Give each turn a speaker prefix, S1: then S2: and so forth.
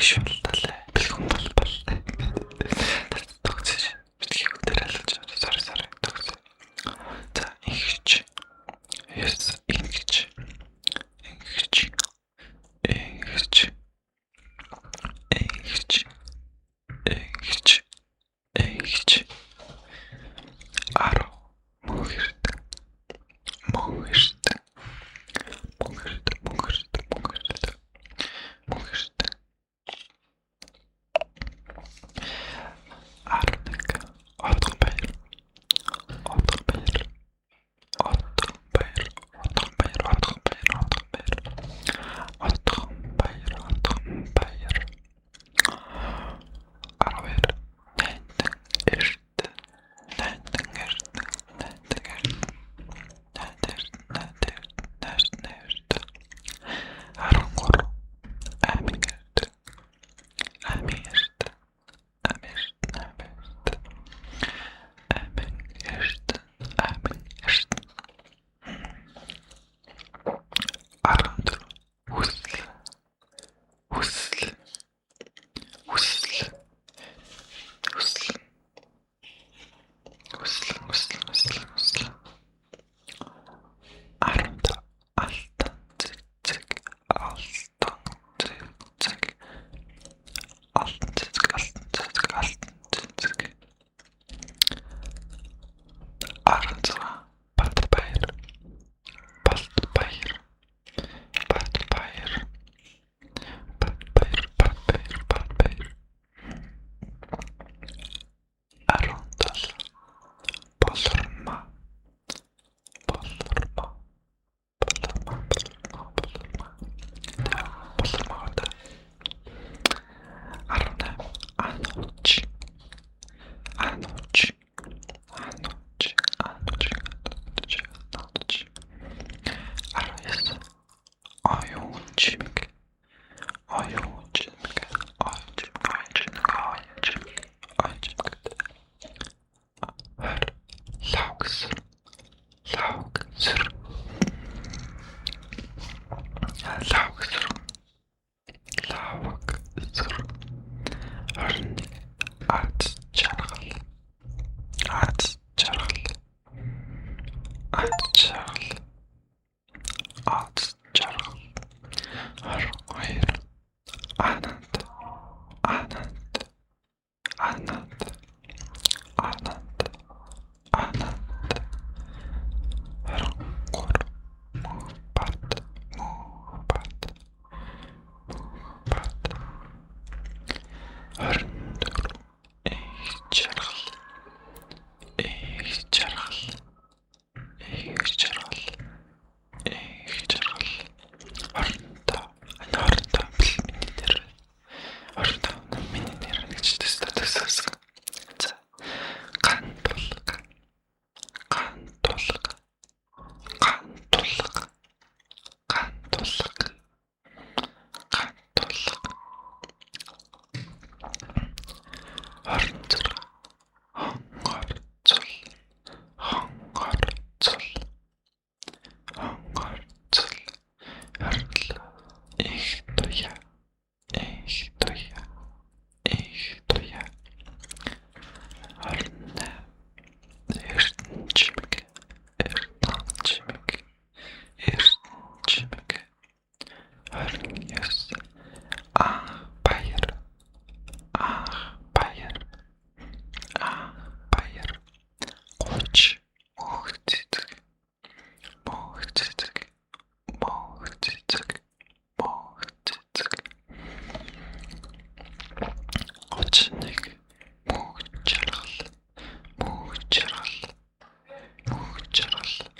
S1: Бэлгш болтолаа. Бэлгүн бол бол. Төгсөж. Битгий дээр алж. Sorry, sorry. Төгсөө. За, ингэч. Yes, ингэч. Ингэч. Ингэч. Ингэч. Ингэч. Ингэч. 10 мөнхөрт. Мөнхөрт. Мөнхөрт. Мөнхөрт. Мөнхөрт. Мөнхөрт. 11 Отгон баяр. Отгон баяр. Отгон баяр. Отгон баяр. Отгон баяр. Отгон баяр. Отгон баяр. Отгон баяр. 12 Найтан эрт. Найтан эрт. Найтан эрт. Найтан эрт. Найтан эрт. Найтан эрт. 13 Аймаг эрт. Аймаг эрт. Аймаг эрт. Аймаг эрт. Аймаг эрт. Аймаг эрт. 14 Хүсэл. Хүсэл. Хүсэл. Хүсэл. Хүсэл. Хүсэл. Хүсэл. Хүсэл. 15 Алтан цэцэг. Алтан цэцэг. Алтан цэцэг. Алтан цэцэг. Алтан цэцэг. 16 Батбаяр. Батбаяр. Батбаяр. Батбаяр. Батбаяр. Батбаяр. 17 Болормаа. Болормаа. Болормаа. Болормаа. Болормаа. Болормаа одоо. 18 Анууч. Анууч. Анууч. Анууч. Анууч. Анууч. 19 Оюун чимэг. Оюун чимэг. Оюун чимэг. Оюун чимэг. Оюун чимэг. Оюун чимэг. 20 Лавгсэр. Лавгсэр. Лавгсэр. Лавгсэр. 21 Аз жаргал. Аз жаргал. Аз жаргал. Аз жаргал. 22 Ананд. Ананд. Ананд. Ананд. Ананд. 23 Мөнхбат. Мөнхбат. Мөнхбат. 24 Их жаргал. Их жаргал. Их жаргал. Их жаргал. 25 25 бил миний нэр. 25 миний нэр гэж төсөөсөн. За. Ган тулга. Ган тулга. Ган тулга. Ган тулга. Ган тулга. 26 Хонгор цул. Хонгор цул. Хонгор цул. 27 Их туяа. Их туяа. Их туяа. 28 Эрдэнэ чимэг. Эрдэнэ чимэг. Эрдэнэ чимэг. 29 Анх баяр. Анх баяр. Анх баяр. 30 Мөнх цэцэг. Мөнх цэцэг. Мөнх цэцэг. Мөнх цэцэг. 31 Мөнх жаргал. Мөнх жаргал. Мөнх жаргал.